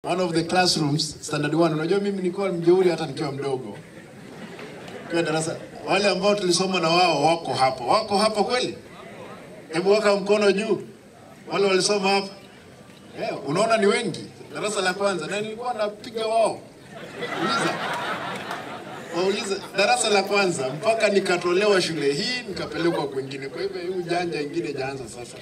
One of the classrooms standard 1. Unajua mimi nilikuwa mjeuri hata nikiwa mdogo. Kwa darasa wale ambao tulisoma na wao wako hapa. Wako hapa kweli? Hebu weka mkono juu. Wale walisoma hapa. Eh, unaona ni wengi. Darasa la kwanza na nilikuwa napiga wao. Uliza. Waulize darasa la kwanza mpaka nikatolewa shule hii nikapelekwa kwingine. Kwa hivyo hii ujanja ingine jaanza sasa.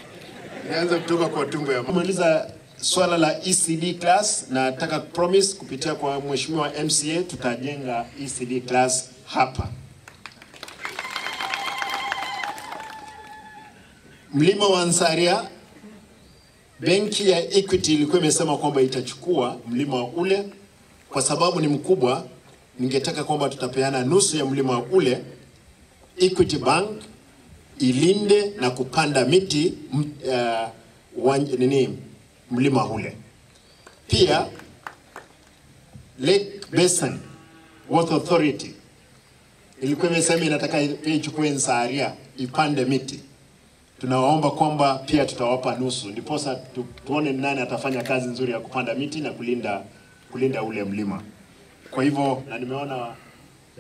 Ilianza kutoka kwa tumbo ya mama. Maliza swala la ECD class na nataka promise kupitia kwa mheshimiwa MCA tutajenga ECD class hapa. Mlima wa Nsaria, benki ya Equity ilikuwa imesema kwamba itachukua mlima ule kwa sababu ni mkubwa. Ningetaka kwamba tutapeana nusu ya mlima ule, Equity Bank ilinde na kupanda miti nini mlima ule. Pia Lake Basin Water Authority ilikuwa imesema inataka pia ichukue Nsaria ipande miti. Tunawaomba kwamba pia tutawapa nusu, ndiposa tuone ni nani atafanya kazi nzuri ya kupanda miti na kulinda ule mlima. Kwa hivyo, na nimeona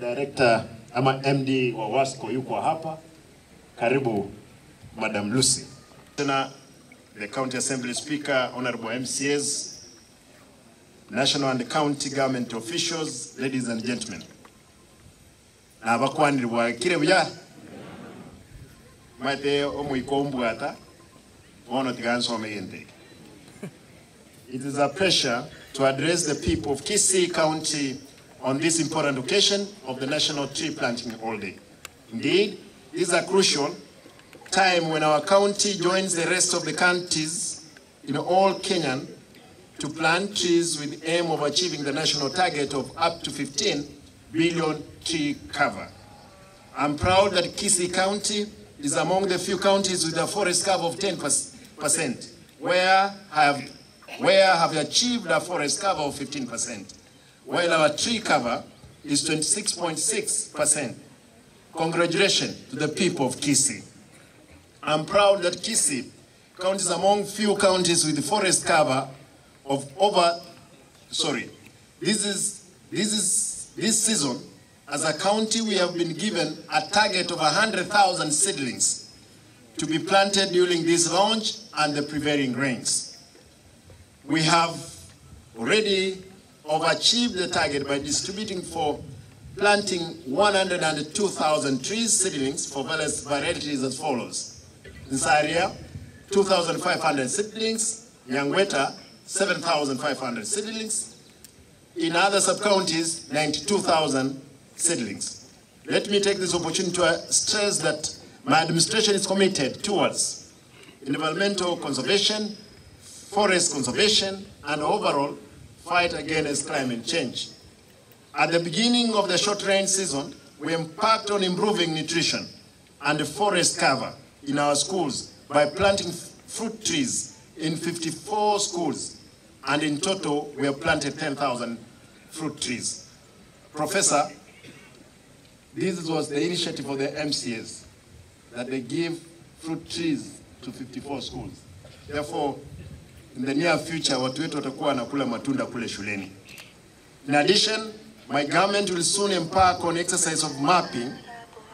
director ama MD wa Wasco yuko hapa. Karibu Madam Lucy. Tena the County Assembly Speaker, Honorable MCAs, National and County Government officials, ladies and gentlemen. Na abakwanirwa kire buya. Mate omuikombwata ono tigansome gente. It is a pleasure to address the people of Kisii County on this important occasion of the National Tree Planting Holiday. Indeed, this is a crucial time when our county joins the rest of the counties in all Kenyan to plant trees with the aim of achieving the national target of up to 15 billion tree cover. I'm proud that Kisii County is among the few counties with a forest cover of 10%, where have achieved a forest cover of 15%, while our tree cover is 26.6%. Congratulations to the people of Kisii. I'm proud that Kisii County is among few counties with forest cover of over, sorry, this is, this is, this season, as a county, we have been given a target of 100,000 seedlings to be planted during this launch and the prevailing rains. We have already overachieved the target by distributing for planting 102,000 trees seedlings for various varieties as follows. Nsaria, 2,500 seedlings, Nyangweta, 7,500 seedlings. In other sub-counties, 92,000 seedlings. Let me take this opportunity to stress that my administration is committed towards environmental conservation, forest conservation, and overall fight against climate change. At the beginning of the short rain season, we embarked on improving nutrition and forest cover in our schools by planting fruit trees in 54 schools, and in total we have planted 10,000 fruit trees. Professor, this was the initiative of the MCAs, that they give fruit trees to 54 schools. Therefore, in the near future, watu wetu watakuwa wanakula matunda kule shuleni. In addition, my government will soon embark on exercise of mapping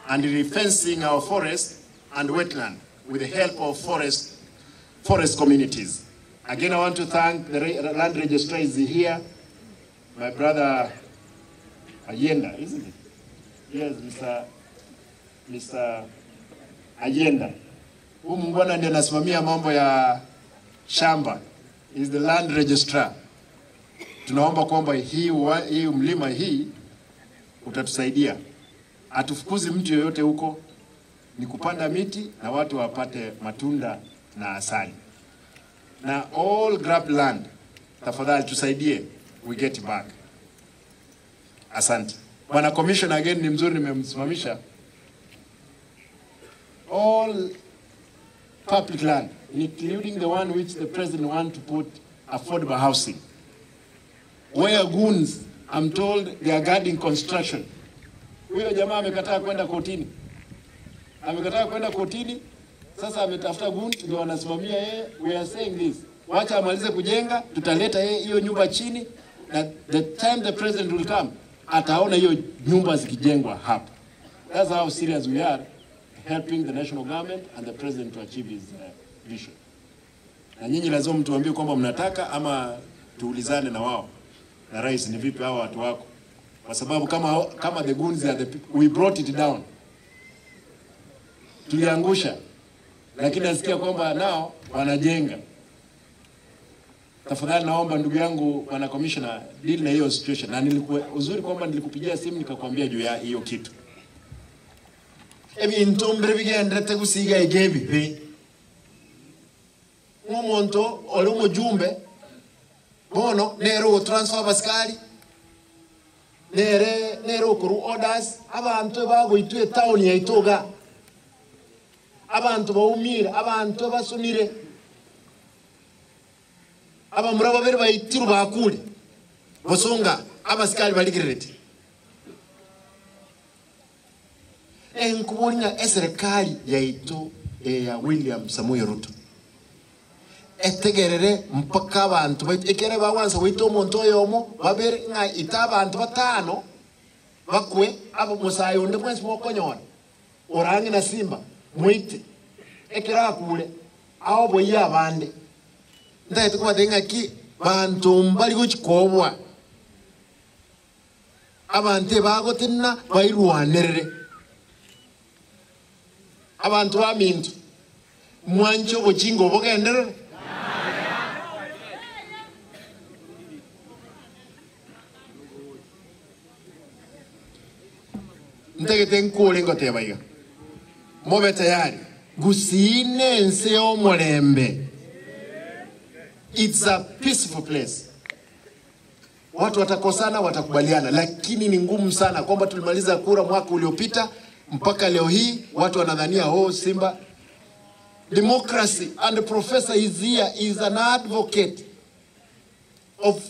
and refencing our forest and wetland with the help of forest communities. Again, I want to thank the land registrar is here, my brother Ayenda, isn't it? Yes, Mister Ayenda. Huyu mbwana ndiye anasimamia mambo ya shamba, is the land registrar. Tunaomba kwamba hii mlima hii utatusaidia. Hatufukuzi mtu yeyote huko, ni kupanda miti na watu wapate matunda na asali. Na all grab land, tafadhali tusaidie, we get back. Asante. Bwana Commissioner again ni mzuri, nimemsimamisha. All public land, including the one which the president want to put affordable housing. Where goons, I'm told they are guarding construction. Huyo jamaa amekataa kwenda kotini. Amekataa kwenda kotini, sasa ametafuta goons ndio wanasimamia yeye. We are saying this. Wacha amalize kujenga, tutaleta hiyo nyumba chini, na the time the president will come ataona hiyo nyumba zikijengwa hapa. That's how serious we are helping the national government and the president to achieve his vision. Na nyinyi lazima mtuambie kwamba mnataka ama tuulizane na wao na rais, ni vipi hawa watu wako, kwa sababu kama the goons are the people, we brought it down, tuliangusha, lakini nasikia kwamba nao wanajenga. Tafadhali naomba ndugu yangu bwana commissioner, deal na hiyo situation. Na nilikuwa uzuri kwamba nilikupigia simu nikakwambia juu ya hiyo kitu. Ebinto mbire bigenderete gusiga iga ebibe. Ng'a omonto ore omojumbe bono nere ogotransfer abasikari, nere nere okorwa orders, abanto ebagoitwa etown yaito igaa, abanto baumire, abanto basonire, abamura babere baitirwe bakure, bosonga abasikari barigerereti. Enkobori ng'a eserekari yaito eya William Samoei Ruto etegerere mpaka abanto baito, ekere bagwansa goita omonto oyomo babere ng'a ita abanto batano bakwe, aba mosae onde bwensi mokonyora orang'e na simba moite, ekero akure aoboyie abande. Ntagete kobatebia ng'aki banto mbari gochi koboa, abanto ebagotenena bairwanerere. Abanto baminto, mwanche obochinga obogenderere? Ntagete nkore ngoteba iga, mobe tayari, Gusii nense y'omorembe. It's a peaceful place. Watu watakosana, watakubaliana, lakini ni ngumu sana kwamba tulimaliza kura mwaka uliopita mpaka leo hii watu wanadhania oh, Simba. Democracy and the professor is here, is an advocate of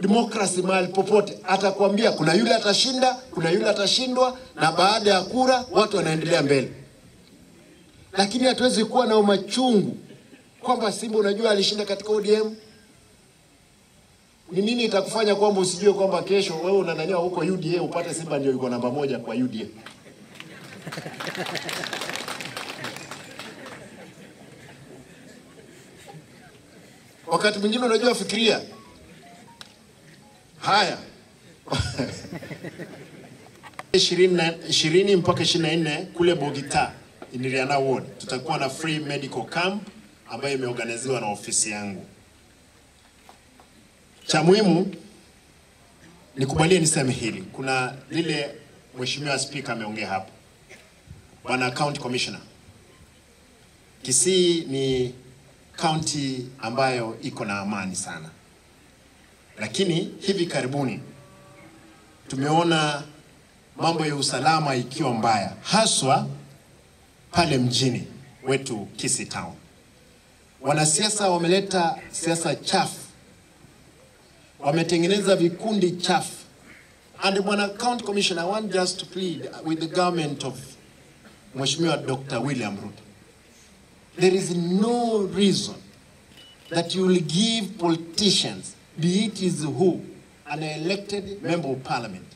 democracy mahali popote. Atakwambia kuna yule atashinda, kuna yule atashindwa, na baada ya kura watu wanaendelea mbele. Lakini hatuwezi kuwa na machungu kwamba Simba unajua alishinda katika ODM. Ni nini itakufanya kwamba usijue kwamba kesho wewe unadhania huko UDA upate Simba ndio yuko namba moja kwa UDA? Wakati mwingine unajua, fikiria haya 20 mpaka 24 kule Bogita in Riana Ward tutakuwa na free medical camp ambayo imeorganiziwa na ofisi yangu. Cha muhimu nikubalie niseme hili, kuna lile Mheshimiwa Spika ameongea hapo, Bwana County Commissioner, Kisii ni county ambayo iko na amani sana, lakini hivi karibuni tumeona mambo ya usalama ikiwa mbaya, haswa pale mjini wetu Kisii Town. Wanasiasa wameleta siasa chafu, wametengeneza vikundi chafu. And Bwana County Commissioner, I want just to plead with the government of Mheshimiwa Dr. William Ruto. There is no reason that you will give politicians, be it is who, an elected member of parliament,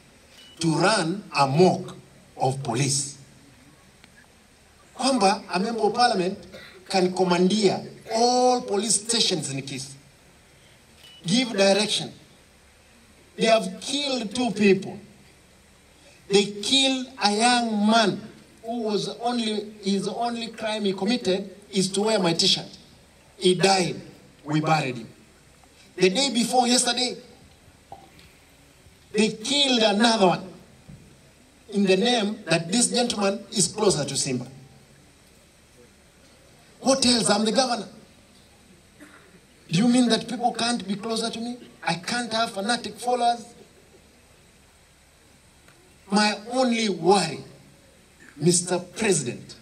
to run amok of police. Kwamba a member of parliament can commandeer all police stations in Kisii, give direction. They have killed 2 people. They killed a young man who was only, his only crime he committed is to wear my t-shirt. He died. We buried him. The day before yesterday, they killed another one in the name that this gentleman is closer to Simba. What else? I'm the governor. Do you mean that people can't be closer to me? I can't have fanatic followers? My only worry, Mr. President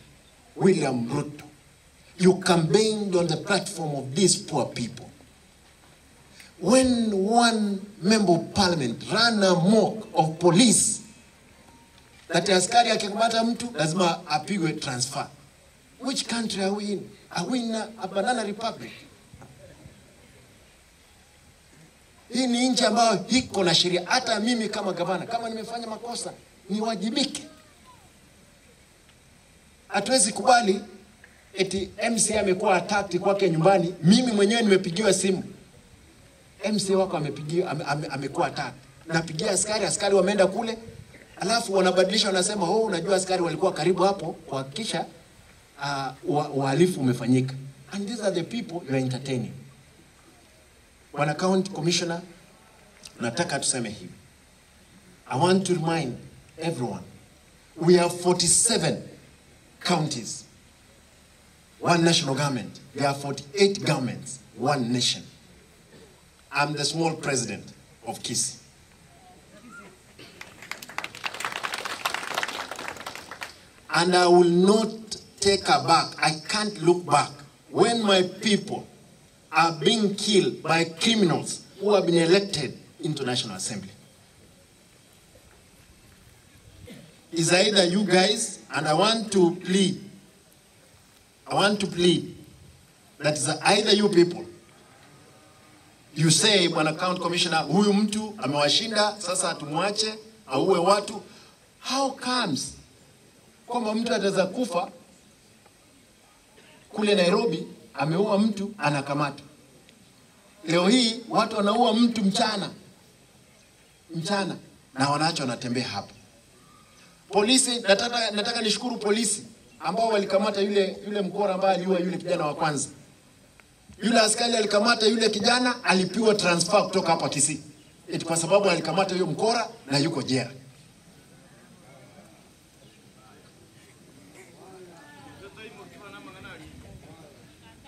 William Ruto, you campaigned on the platform of these poor people. When one member of parliament ran amok of police, that askari akikamata mtu lazima apigwe transfer. Which country are we in? Are we in a banana republic? Hii ni nchi ambayo iko na sheria. Hata mimi kama gavana, kama nimefanya makosa niwajibike. Hatuwezi kubali eti MCA amekuwa attacked kwake nyumbani, mimi mwenyewe nimepigiwa simu, MCA wako amepigiwa ame, ame, amekuwa attacked. Napigia askari, askari wameenda kule, alafu wanabadilisha, wanasema oh, unajua askari walikuwa karibu hapo kuhakikisha uhalifu umefanyika. And these are the people you are entertaining. Bwana County Commissioner, nataka tuseme hivi. I want to remind everyone, we have 47 counties, one national government. There are 48 governments, one nation. I'm the small president of Kisii. And I will not take her back. I can't look back. When my people are being killed by criminals who have been elected into National Assembly. It's either you guys, and I want to plead, I want to plead that is either you people, you say, Bwana County Commissioner, huyu mtu amewashinda, sasa tumwache auwe watu. How comes kwamba mtu ataweza kufa kule Nairobi, ameua mtu anakamatwa. Leo hii watu wanaua mtu mchana mchana na wanaacha wanatembea hapa. Polisi, nataka nishukuru polisi ambao walikamata yule mkora ambaye aliua yule kijana wa kwanza. Yule askari alikamata yule kijana, alipiwa transfer kutoka hapa Kisii. Eti kwa sababu alikamata yule mkora na yuko jela.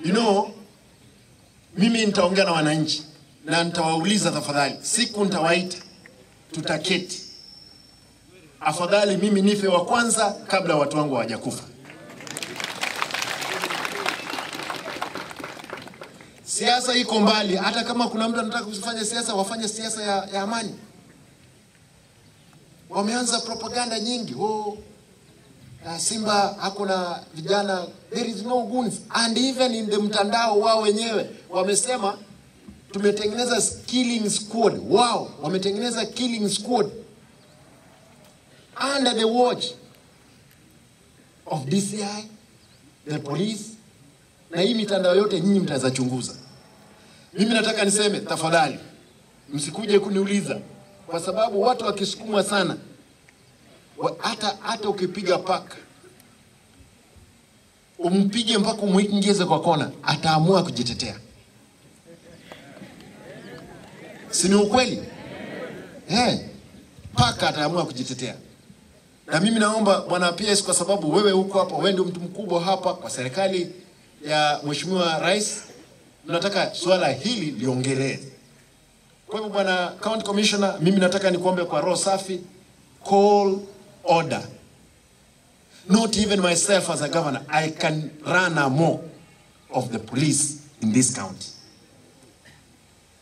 You know, mimi nitaongea na wananchi na nitawauliza tafadhali, siku nitawaita, tutaketi. Afadhali mimi nife wa kwanza kabla watu wangu hawajakufa. Siasa iko mbali, hata kama kuna mtu anataka kufanya siasa, wafanye siasa ya amani. Wameanza propaganda nyingi. Oh, Simba hakuna vijana, there is no goons. And even in the mtandao wao wenyewe wamesema tumetengeneza killing squad. Wao wametengeneza killing squad under the watch of DCI, the police, na hii mitandao yote nyinyi mtaweza chunguza. Mimi nataka niseme tafadhali msikuje kuniuliza, kwa sababu watu wakisukumwa sana, hata ukipiga paka umpige mpaka umuingize kwa kona, ataamua kujitetea. Si ni ukweli? Paka ataamua kujitetea. Na mimi naomba Bwana PS, kwa sababu wewe uko hapa, wewe ndio mtu mkubwa hapa kwa serikali ya Mheshimiwa Rais, tunataka swala hili liongelee. Kwa hivyo Bwana County Commissioner, mimi nataka nikuombe kwa roho safi, call order. Not even myself as a governor, I can run amok of the police in this county.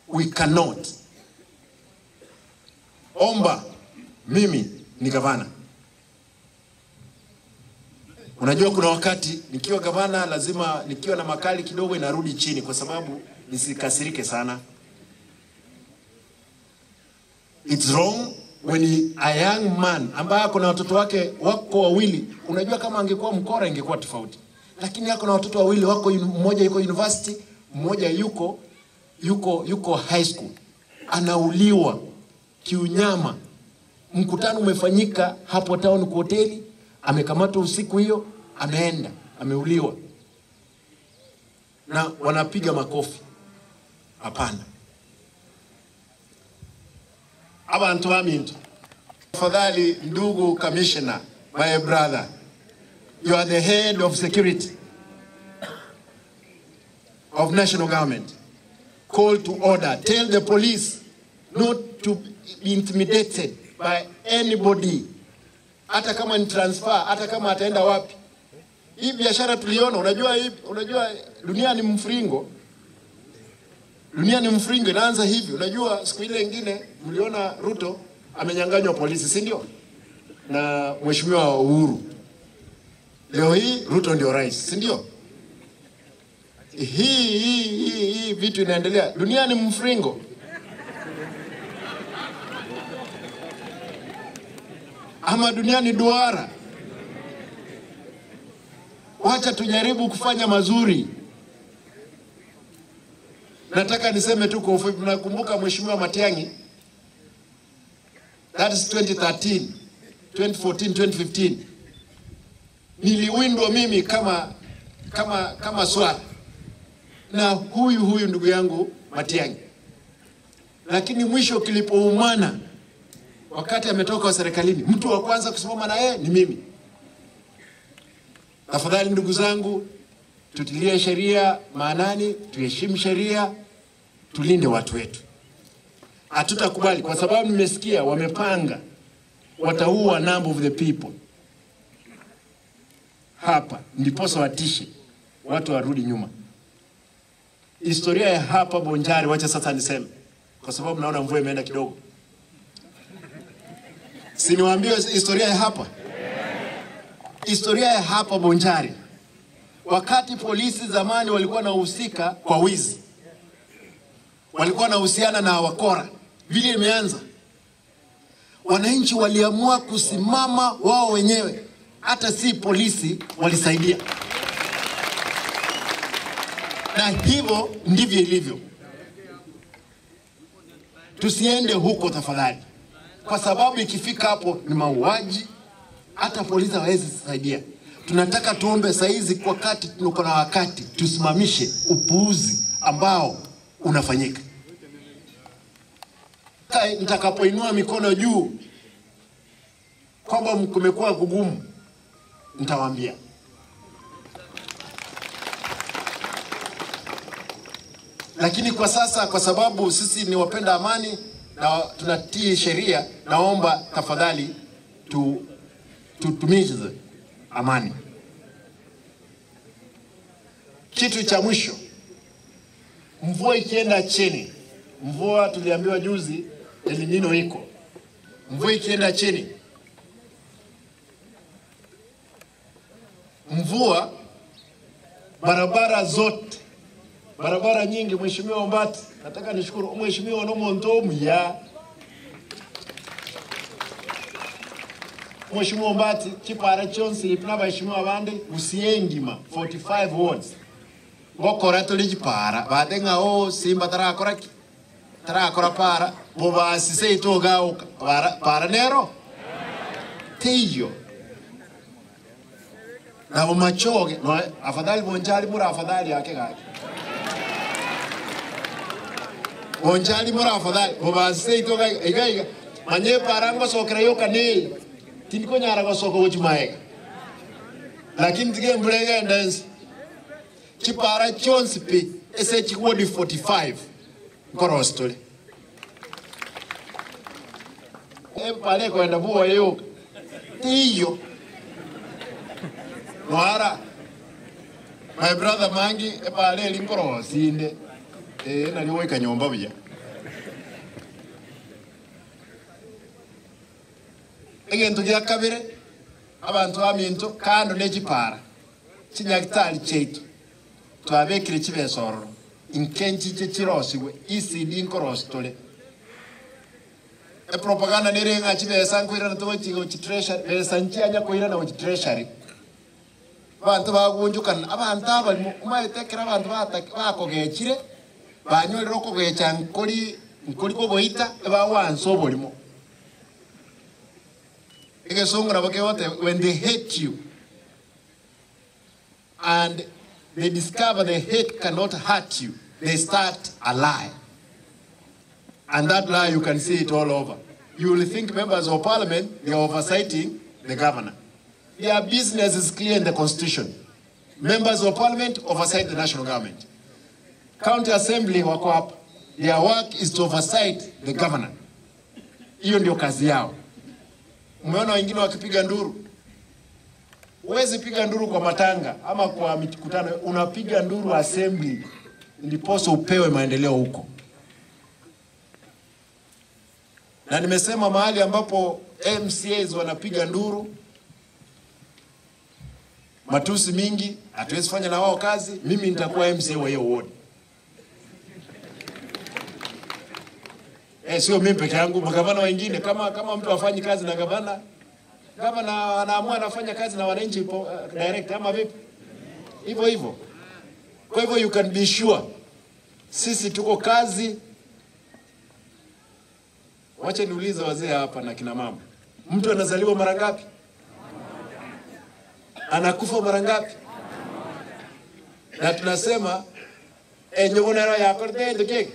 We cannot. Omba, mimi ni gavana. Unajua kuna wakati nikiwa gavana lazima nikiwa na makali kidogo inarudi chini kwa sababu nisikasirike sana. It's wrong when a young man ambaye ako na watoto wake wako wawili, unajua kama angekuwa mkora ingekuwa tofauti. Lakini ako na watoto wawili wako, mmoja yuko university, mmoja yuko high school. Anauliwa kiunyama. Mkutano umefanyika hapo town kwa hoteli, amekamatwa usiku hiyo, ameenda, ameuliwa. Na wanapiga makofi. Hapana. Abantu wa mintu. Tafadhali ndugu commissioner, my brother, you are the head of security of national government. Call to order. Tell the police not to be intimidated by anybody. Hata kama ni transfer, hata kama ataenda wapi. Hii biashara tuliona, unajua dunia ni mfringo. Dunia ni mfringo, inaanza hivi. Unajua siku ile nyingine mliona Ruto amenyang'anywa polisi, si ndio? Na Mheshimiwa Uhuru. Leo hii Ruto ndio rais, si ndio? Hii vitu inaendelea. Dunia ni mfringo. Ama dunia ni duara. Wacha tujaribu kufanya mazuri. Nataka niseme tu kwa ufupi, mnakumbuka Mheshimiwa Matiang'i, that is 2013, 2014, 2015. Niliwindwa mimi kama kama kama swala na huyu huyu ndugu yangu Matiang'i, lakini mwisho kilipoumana, wakati ametoka serikalini, mtu wa kwanza kusimama na yeye ni mimi. Tafadhali ndugu zangu, tutilie sheria maanani, tuheshimu sheria, tulinde watu wetu. Hatutakubali kwa sababu nimesikia wamepanga wataua number of the people hapa, ndiposa watishe watu warudi nyuma. Historia ya hapa Bonchari, wacha sasa niseme, kwa sababu naona mvua imeenda kidogo. Si niwaambie historia ya hapa, historia ya hapa Bonchari. Wakati polisi zamani walikuwa wanahusika kwa wizi, walikuwa wanahusiana na wakora, vile imeanza, wananchi waliamua kusimama wao wenyewe, hata si polisi walisaidia, na hivyo ndivyo ilivyo. Tusiende huko tafadhali, kwa sababu ikifika hapo ni mauaji, hata polisi hawawezi saidia. Tunataka tuombe saizi, kwa wakati tuko na wakati, tusimamishe upuuzi ambao unafanyika. Nitakapoinua mikono juu kwamba kumekuwa kugumu, nitawaambia. Lakini kwa sasa, kwa sababu sisi ni wapenda amani na tunatii sheria, naomba tafadhali tu tutumize amani. Kitu cha mwisho, mvua ikienda chini, mvua tuliambiwa juzi El Nino iko, mvua ikienda chini, mvua barabara zote, barabara nyingi. Mheshimiwa Ombati, nataka nishukuru Mheshimiwa nomontomuya Mheshimiwa Ombati chipara chonsi ipina baheshimiwa bande usiengima 45 wards ngokora tuli chipara bate ng'ao simba tarakora ki tarakora para bobasise itogauka para, para nero teiyo nabo machoge no afadhali bonjali mura afadhali yake gake bonjali mura afadhali bobasise itoga iga iga manye para ngosokera yoka nei tindikonyara gosoka gochimaega lakini tige mbura igenda ense chipara chonsi pi ese chiwodi 45 nkorostole empara ekoenda buoya yoka tiyo nwara my brother mangi epara eri nkorosinde eh nari goika nyomba buya egento gia kabere abantu baminto kando ne chipara chinyagitari chaitu twabekire chibesororo inkenchiche chirosigwe ECD nkorositore epropaganda nere ng'a chibesa nkoirana togochiga treasury besa nchianya koirana gochi treasury abanto bagunjukana abanto abarimo omaete ekero abanto bakogechire banyorire okogecha nkori nkori kogoita ebawansa oborimo egesongo nabo kegote when they hate you and they discover the hate cannot hurt you, they start a lie. And that lie, you can see it all over. You will think members of parliament, they are oversighting the governor. Their business is clear in the constitution. Members of parliament oversight the national government. County assembly wako hapa. Their work is to oversight the governor. Hiyo ndio kazi yao. Umeona wengine wakipiga nduru. Huwezi piga nduru kwa matanga ama kwa mikutano, unapiga nduru assembly, ndiposa upewe maendeleo huko. Na nimesema mahali ambapo MCAs wanapiga nduru, matusi mingi, hatuwezi fanya na wao kazi. Mimi nitakuwa MCA wa hiyo ward. Eh, sio mimi peke yangu, magavana wengine. Kama kama mtu hafanyi kazi na gavana, Gavana anaamua anafanya kazi na wananchi direct ama vipi? Hivyo hivyo. Kwa hivyo you can be sure sisi tuko kazi. Wacha niulize wazee hapa na kina mama, mtu anazaliwa mara ngapi? Anakufa mara ngapi? Na tunasema enyogonero yakorete keke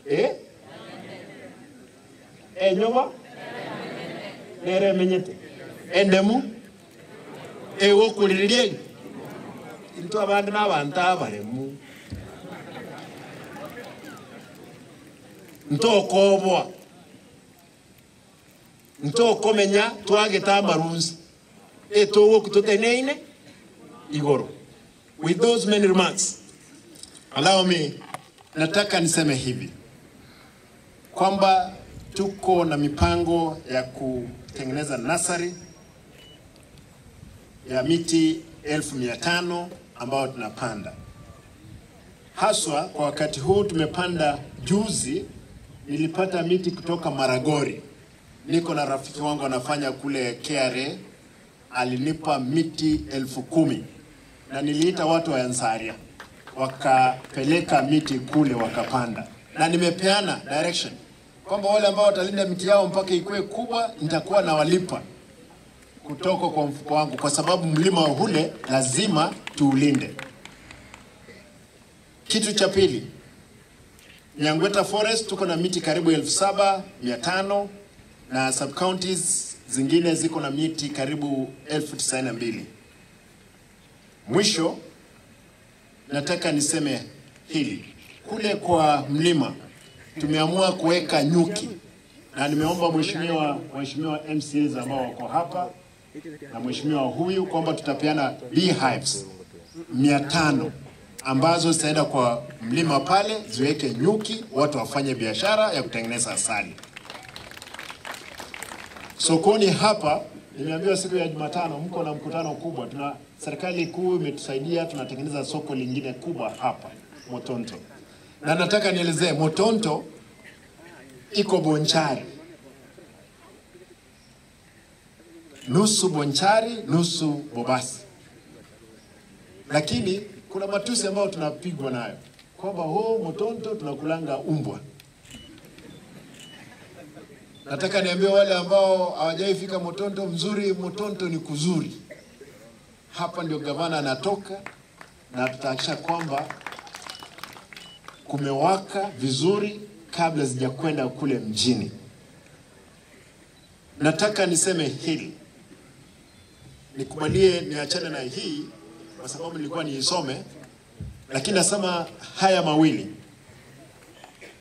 eh enyoba nere menyete endemu egokuriririe into abandi n'abantu abaremu ntokobwa ntokomenya twageta amarunsi etogokutoteneine igoro. With those many remarks, allow me, nataka niseme hivi kwamba tuko na mipango ya kutengeneza nasari ya miti 500,000 ambayo tunapanda haswa kwa wakati huu. Tumepanda juzi, nilipata miti kutoka Maragori. Niko na rafiki wangu anafanya kule KRA, alinipa miti 10,000 na niliita watu wa Ansaria wakapeleka miti kule wakapanda, na nimepeana direction kwamba wale ambao watalinda miti yao mpaka ikue kubwa nitakuwa nawalipa kutoka kwa mfuko wangu, kwa sababu mlima ule lazima tuulinde. Kitu cha pili, Nyangweta Forest tuko na miti karibu 7,500 na sub counties zingine ziko na miti karibu 92,000. Mwisho nataka niseme hili, kule kwa mlima tumeamua kuweka nyuki, na nimeomba mheshimiwa MCAs ambao wako hapa na mheshimiwa huyu kwamba tutapeana beehives 500 ambazo zitaenda kwa mlima pale ziweke nyuki, watu wafanye biashara ya kutengeneza asali. Sokoni hapa nimeambiwa siku ya Jumatano mko na mkutano kubwa. Tuna serikali kuu imetusaidia, tunatengeneza soko lingine kubwa hapa Motonto, na nataka nielezee Motonto iko Bonchari, nusu Bonchari nusu Bobasi, lakini kuna matusi ambayo tunapigwa nayo kwamba ho Motonto tunakulanga umbwa. Nataka niambie wale ambao hawajawahi Motonto, mzuri Motonto ni kuzuri. Hapa ndio gavana anatoka, na tutahakikisha kwamba kumewaka vizuri kabla sijakwenda kule mjini. Nataka niseme hili, nikubalie niachane na hii kwa sababu nilikuwa niisome, lakini nasema haya mawili.